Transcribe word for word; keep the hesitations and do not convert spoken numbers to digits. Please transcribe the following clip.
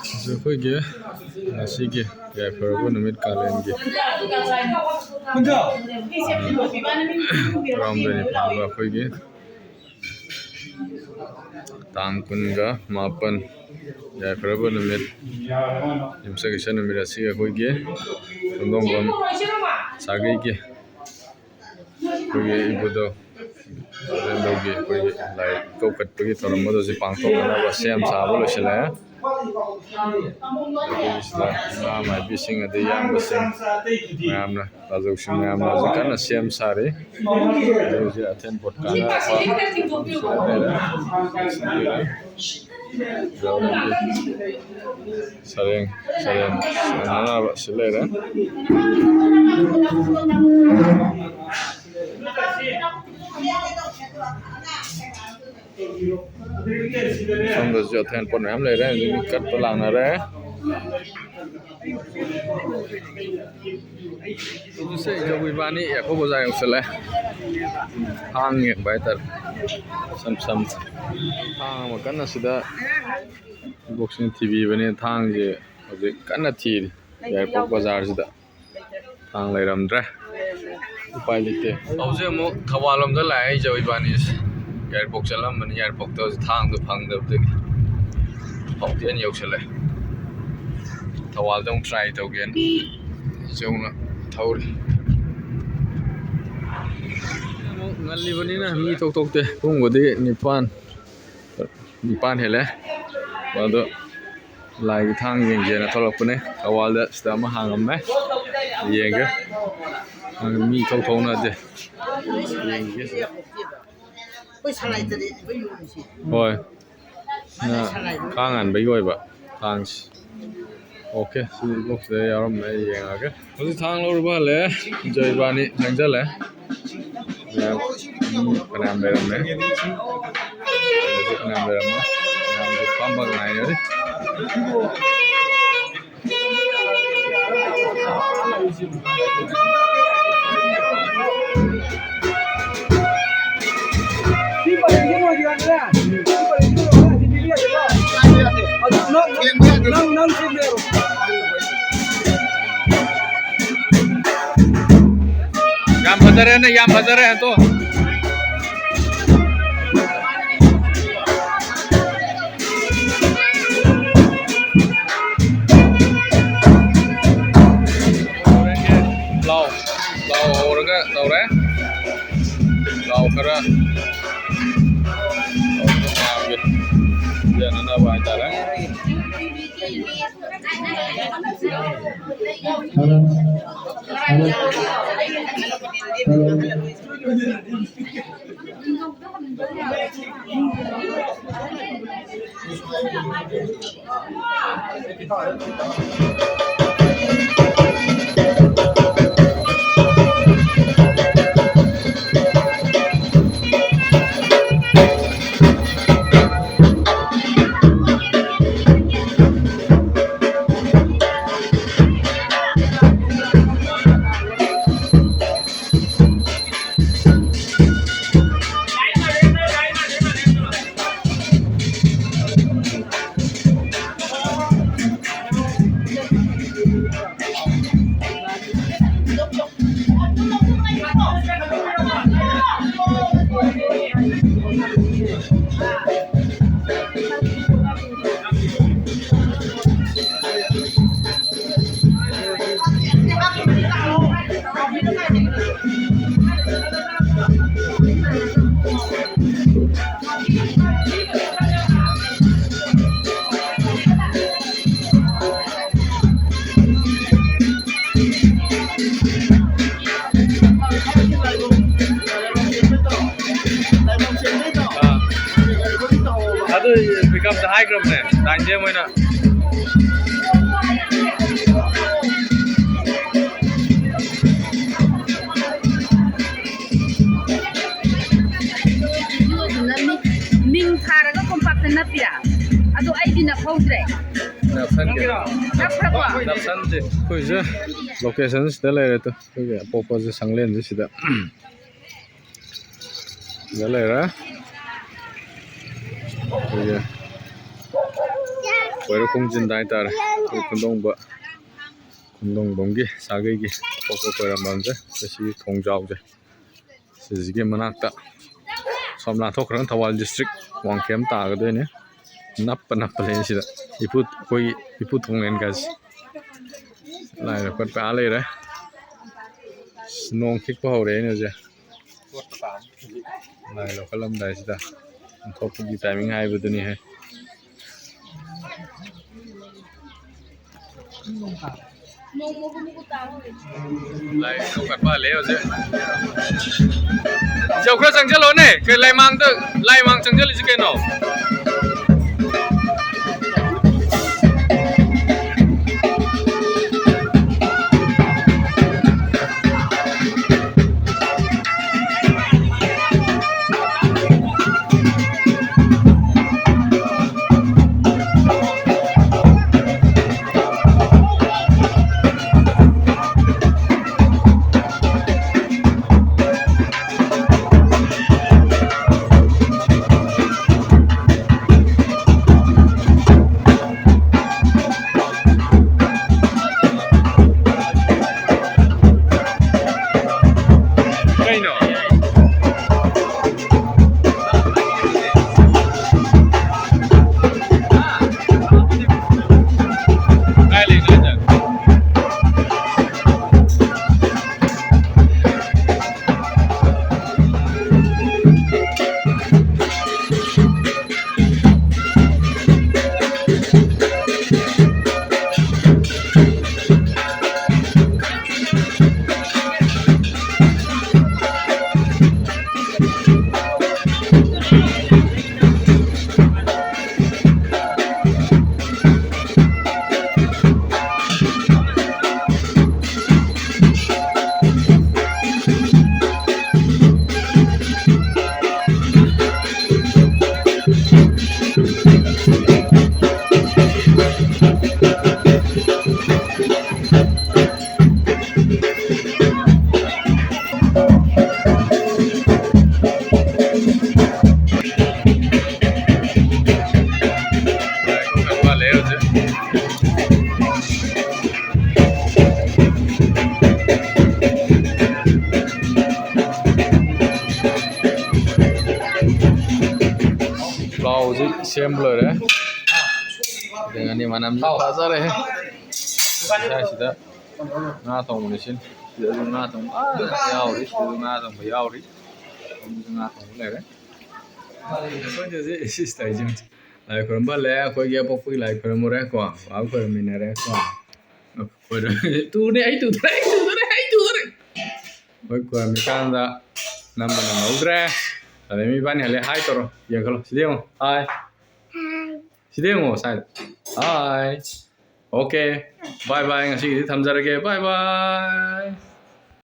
ꯑꯩꯈꯣꯏꯒꯤ ꯉꯁꯤꯒꯤ ꯌꯥꯏꯐꯔꯕ ꯅꯨꯃꯤꯠ ꯀꯥꯂꯦꯟꯒꯤ ꯄ꯭ꯔꯣꯒ꯭ꯔꯥꯝꯗꯅꯤ ꯄꯥꯡꯕ ꯑꯩꯈꯣꯏꯒꯤ ꯇꯥꯡ ꯀꯨꯟꯒ ꯃꯥꯄꯟ ꯌꯥꯏꯐꯔꯕ ꯅꯨꯃꯤꯠ, ꯌꯨꯝꯁꯀꯩꯁ ꯅꯨꯃꯤꯠ ꯑꯁꯤꯒꯤ ꯑꯩꯈꯣꯏꯒꯤ ꯈꯨꯟꯗꯣꯡꯕꯝ ꯁꯥꯒꯩꯒꯤ ꯑꯩꯈꯣꯏꯒꯤ ꯏꯕꯨꯙꯧ ꯏꯕꯨꯙꯧꯒꯤ ꯑꯩꯈꯣꯏꯒꯤ ꯂꯥꯏ ꯏꯀꯧꯈꯠꯄꯒꯤ ꯊꯧꯔꯝ ꯑꯗꯨ ꯍꯧꯖꯤꯛ ꯄꯥꯡꯊꯣꯛꯅꯅꯕ ꯁꯦꯝ ꯁꯥꯕ ꯂꯣꯏꯁꯤꯜꯂꯛꯑꯦ꯫ ꯑꯩꯈꯣꯏꯒꯤ ꯁꯤꯗ ꯏꯃꯥ ꯃꯥꯏꯕꯤꯁꯤꯡ ꯑꯗꯩ ꯏꯌꯥꯝꯕꯁꯤꯡ ꯃꯌꯥꯝꯅ ꯇꯥꯖꯧꯁꯤꯡ ꯃꯌꯥꯝꯅ ꯍꯧꯖꯤꯛ ꯀꯟꯅ ꯁꯦꯝ ꯁꯥꯔꯤ꯫ ꯑꯗꯩ ꯍꯧꯖꯤꯛ ꯑꯊꯦꯟ ꯄꯣꯠ ꯀꯥꯟꯅꯕ ꯁꯤꯗ ꯂꯩꯔꯦ꯫ ꯁꯔꯦꯡ ꯁꯔꯦꯡ ꯁꯥꯟꯅꯅꯕ ꯁꯤ ꯂꯩꯔꯦ꯫ ꯁꯣꯝꯗꯁꯨ ꯑꯊꯦꯟ ꯄꯣꯠ ꯃꯌꯥꯝ ꯂꯩꯔꯦ꯫ ꯍꯧꯖꯤꯛ ꯃꯤ ꯀꯠꯄ ꯂꯥꯛꯅꯔꯦ꯫ ꯍꯧꯖꯤꯛꯁꯦ ꯏꯖꯧ ꯏꯕꯥꯅꯤ ꯌꯥꯏꯔꯤꯄꯣꯛ ꯕꯖꯥꯔ ꯌꯧꯁꯜꯂꯦ꯫ ꯊꯥꯡ ꯌꯦꯡꯕ ꯍꯥꯏꯇꯥꯔꯦ꯫ ꯁꯝ ꯁꯝ ꯊꯥꯡ ꯑꯃ ꯀꯟꯅ ꯁꯤꯗ ꯏꯕꯣꯛꯁꯤꯅ ꯊꯤꯕꯤꯕꯅꯦ꯫ ꯊꯥꯡꯁꯦ ꯍꯧꯖꯤꯛ ꯀꯟꯅ ꯊꯤꯔꯤ ꯌꯥꯏꯔꯤꯄꯣꯛ ꯕꯖꯥꯔꯁꯤꯗ꯫ ꯊꯥꯡ ꯂꯩꯔꯝꯗ꯭ꯔꯦ꯫ ꯎꯄꯥꯏ ꯂꯩꯇꯦ꯫ ꯍꯧꯖꯤꯛ ꯑꯃꯨꯛ ꯊꯧꯕꯥꯜ ꯂꯣꯝꯗ ꯂꯥꯛꯑꯦ ꯏꯖꯧ ꯏꯕꯥꯅꯤꯁꯦ꯫ ꯌꯥꯏꯔꯤꯄꯣꯛ ꯆꯠꯂꯝꯕꯅꯤ, ꯌꯥꯏꯔꯤꯄꯣꯛꯇ ꯍꯧꯖꯤꯛ ꯊꯥꯡꯗꯣ ꯐꯪꯗꯕꯗꯒꯤ ꯍꯧꯖꯤꯛ ꯍꯦꯟꯅ ꯌꯧꯁꯜꯂꯦ꯫ ꯊꯧꯕꯥꯜꯗ ꯑꯃꯨꯛ ꯇ꯭ꯔꯥꯏ ꯇꯧꯒꯦꯅ ꯏꯖꯧꯅ ꯊꯧꯔꯤ꯫ ꯑꯃꯨꯛ ꯉꯜꯂꯤꯕꯅꯤꯅ ꯃꯤ ꯊꯣꯛ ꯊꯣꯛꯇꯦ꯫ ꯄꯨꯡꯕꯨꯗꯤ ꯅꯤꯄꯥꯟ, ꯅꯤꯄꯥꯟ ꯍꯦꯜꯂꯦ꯫ ꯑꯗꯣ ꯂꯥꯏꯒꯤ ꯊꯥꯡ ꯌꯦꯡꯒꯦꯅ ꯊꯣꯛꯂꯛꯄꯅꯦ꯫ ꯊꯧꯕꯥꯜꯗ ꯁꯤꯗ ꯑꯃ ꯍꯥꯡꯉꯝꯃꯦ, ꯌꯦꯡꯒꯦ꯫ ꯃꯤ ꯏꯊꯣꯛ ꯊꯣꯛꯅꯗꯦ꯫ ꯌꯦꯡꯒꯦ ꯁꯤꯗ꯫ ꯑꯩꯈꯣꯏ ꯁꯂꯥꯏꯗꯅꯦ ꯑꯩꯈꯣꯏ ꯌꯣꯜꯂꯤꯁꯦ꯫ ꯍꯣꯏ꯫ ꯁꯂꯥꯏꯗ꯫ ꯈꯥꯡ ꯍꯥꯟꯕꯒꯤ ꯑꯣꯏꯕ ꯊꯥꯡꯁꯤ꯫ ꯑꯣꯀꯦ, ꯁꯤ ꯕꯣꯛꯁꯇ ꯌꯥꯎꯔꯝꯃꯦ, ꯑꯩ ꯌꯦꯡꯉꯒꯦ꯫ ꯍꯧꯖꯤꯛ ꯊꯥꯡ ꯂꯧꯔꯨꯕ ꯍꯜꯂꯦ꯫ ꯏꯖꯧ ꯏꯕꯥꯅꯤ ꯆꯪꯁꯜꯂꯦ꯫ ꯃꯌꯥꯝ, ꯃꯤ ꯐꯅꯌꯥꯝ ꯂꯩꯔꯝꯃꯦ꯫ ꯃꯌꯥꯝꯁꯨ ꯐꯅꯌꯥꯝ ꯂꯩꯔꯝꯃꯦ꯫ ꯃꯌꯥꯝꯁꯨ ꯐꯝꯕ ꯉꯥꯏꯅꯔꯤ꯫ ꯅꯪ, ꯅꯪ ꯁꯤꯜꯂꯦ꯫ ꯌꯥꯝ ꯐꯖꯔꯦꯅꯦ, ꯌꯥꯝ ꯐꯖꯔꯦ ꯑꯗꯣ꯫ ꯂꯥꯎ, ꯂꯥꯎ ꯍꯧꯔꯒ ꯇꯧꯔꯦ꯫ ꯂꯥꯎ ꯈꯔ ꯇꯧꯔꯒ ꯃꯌꯥꯝꯒꯤ ꯌꯦꯟꯅꯅꯕ ꯍꯥꯏꯇꯥꯔꯦ꯫ ꯑꯥ꯫ ꯑꯗꯨ ꯕꯤꯀꯝꯗ ꯍꯥꯏꯈ꯭ꯔꯕꯅꯦ, ꯗꯥꯏꯟꯖꯦꯝ ꯍꯣꯏꯅ꯫ ꯃꯤꯡ ꯊꯥꯔꯒ ꯀꯣꯝꯄꯥꯛꯇ ꯅꯞꯄꯤꯔꯥ? ꯑꯗꯣ ꯑꯩꯗꯤ ꯅꯞꯍꯧꯗ꯭ꯔꯦ꯫ ꯅꯞꯁꯟꯒꯦ꯫ ꯅꯞꯈ꯭ꯔꯕꯣ? ꯅꯞꯁꯟꯁꯦ꯫ ꯑꯩꯈꯣꯏꯁꯦ ꯂꯣꯀꯦꯁꯟꯁꯤꯗ ꯂꯩꯔꯦ ꯇꯨ꯫ ꯑꯩꯈꯣꯏꯒꯤ ꯑꯄꯣꯛꯄꯁꯦ ꯁꯪꯂꯦꯟꯁꯦ ꯁꯤꯗ꯫ ꯁꯤꯗ ꯂꯩꯔꯦ꯫ ꯑꯩꯈꯣꯏꯒꯤ ꯀꯣꯏꯔ ꯈꯣꯡꯖꯤꯟꯗ ꯍꯥꯏꯇꯥꯔꯦ꯫ ꯑꯩꯈꯣꯏ ꯈꯨꯟꯗꯣꯡꯕ, ꯈꯨꯟꯗꯣꯡꯕꯝꯒꯤ ꯁꯥꯒꯩꯒꯤ ꯊꯣꯛꯄ ꯈꯣꯏꯔꯝꯕꯝꯁꯦ, ꯁꯤ ꯊꯣꯡꯖꯥꯎꯁꯦ, ꯁꯤꯁꯤꯒꯤ ꯃꯅꯥꯛꯇ ꯁꯣꯝ ꯂꯥꯟꯊꯣꯛꯈ꯭ꯔꯒ ꯊꯧꯕꯥꯜ district ꯋꯥꯡꯈꯦꯝ ꯇꯥꯒꯗꯣꯏꯅꯦ꯫ ꯅꯞꯄ ꯅꯞꯄ ꯂꯩ ꯁꯤꯗ꯫ ꯏꯄꯨ, ꯑꯩꯈꯣꯏꯒꯤ ꯏꯄꯨ ꯊꯣꯡꯂꯦꯟꯒꯁꯦ꯫ ꯂꯥꯏ ꯂꯧꯈꯠꯄ ꯑꯥ ꯂꯩꯔꯦ꯫ ꯑꯁ, ꯅꯣꯡ ꯈꯤꯛꯄ ꯍꯧꯔꯦ ꯑꯩꯅ ꯍꯧꯖꯤꯛ꯫ ꯂꯥꯏ ꯂꯧꯈꯠꯂꯝꯗꯥꯏꯁꯤꯗ ꯊꯣꯛꯄꯒꯤ timing ꯍꯥꯏꯕꯗꯨꯅꯤꯍꯦ꯫ ꯂꯥꯏ ꯂꯧꯈꯠꯄ ꯍꯜꯂꯦ ꯍꯧꯖꯤꯛ꯫ ꯏꯆꯧ ꯈꯔ ꯆꯪꯁꯤꯜꯂꯣꯅꯦ꯫ ꯀꯩ ꯂꯥꯏꯃꯥꯡꯗ, ꯂꯥꯏꯃꯥꯡ ꯆꯪꯁꯤꯜꯂꯤꯁꯤ ꯀꯩꯅꯣ? ꯄ꯭ꯂꯥꯎꯁꯤ ꯁꯦꯝꯕ ꯂꯣꯏꯔꯦ꯫ ꯑꯗꯩ ꯉꯥꯅꯤ ꯃꯅꯝꯁꯤ ꯐꯖꯔꯦꯍꯦ꯫ ꯉꯁꯥꯏꯁꯤꯗ ꯉꯥ ꯊꯣꯡꯕꯅꯤ ꯁꯤꯅꯤ꯫ ꯁꯤꯗꯁꯨ ꯉꯥ ꯊꯣꯡꯕ ꯐꯖꯅ ꯌꯥꯎꯔꯤ꯫ ꯁꯤꯗꯁꯨ ꯉꯥ ꯊꯣꯡꯕ ꯌꯥꯎꯔꯤ꯫ ꯁꯣꯝꯗꯁꯨ ꯉꯥ ꯊꯣꯡꯕ ꯂꯩꯔꯦ꯫ ꯑꯩꯈꯣꯏꯗꯁꯨ ꯏꯁ ꯇꯧꯔꯤꯁꯦ꯫ ꯂꯥꯏ ꯈꯨꯔꯨꯝꯕ ꯍꯜꯂꯛꯑꯦ꯫ ꯑꯩꯈꯣꯏꯒꯤ ꯑꯄꯣꯛꯄꯒꯤ ꯂꯥꯏ ꯈꯨꯔꯨꯝꯃꯨꯔꯦ ꯀꯣ꯫ ꯕꯥꯕ ꯈꯨꯔꯨꯝꯃꯤꯟꯅꯔꯦ ꯀꯣ꯫ ꯈꯣꯏꯔꯝ-, ꯇꯨꯅꯦ, ꯑꯩ ꯇꯨꯗꯣꯔꯦ, ꯑꯩ ꯇꯨꯗꯣꯔꯦ, ꯑꯩ ꯇꯨꯗꯣꯔꯦ꯫ ꯑꯩꯈꯣꯏ ꯈꯣꯏꯔꯝꯃꯤꯀꯥꯟꯗ ꯅꯝꯕ ꯅꯪꯍꯧꯗ꯭ꯔꯦ꯫ ꯑꯗꯩ ꯃꯤ ꯏꯕꯥꯅꯤ ꯍꯜꯂꯦ, ꯍꯥꯏ ꯇꯧꯔꯣ꯫ ꯌꯦꯡꯈꯠꯂꯣ꯫ ꯁꯤꯗ ꯌꯦꯡꯉꯣ꯫ ꯍꯥꯏ꯫ ꯁꯤꯗ ꯌꯦꯡꯉꯣ, ꯁꯥꯏꯗ꯫ ꯍꯥꯏ꯫ ꯑꯣꯀꯦ꯫ ꯕꯥꯏ ꯕꯥꯏ꯫ ꯉꯁꯤꯒꯤꯗꯤ ꯊꯝꯖꯔꯒꯦ꯫ ꯕꯥꯏ ꯕꯥꯏ꯫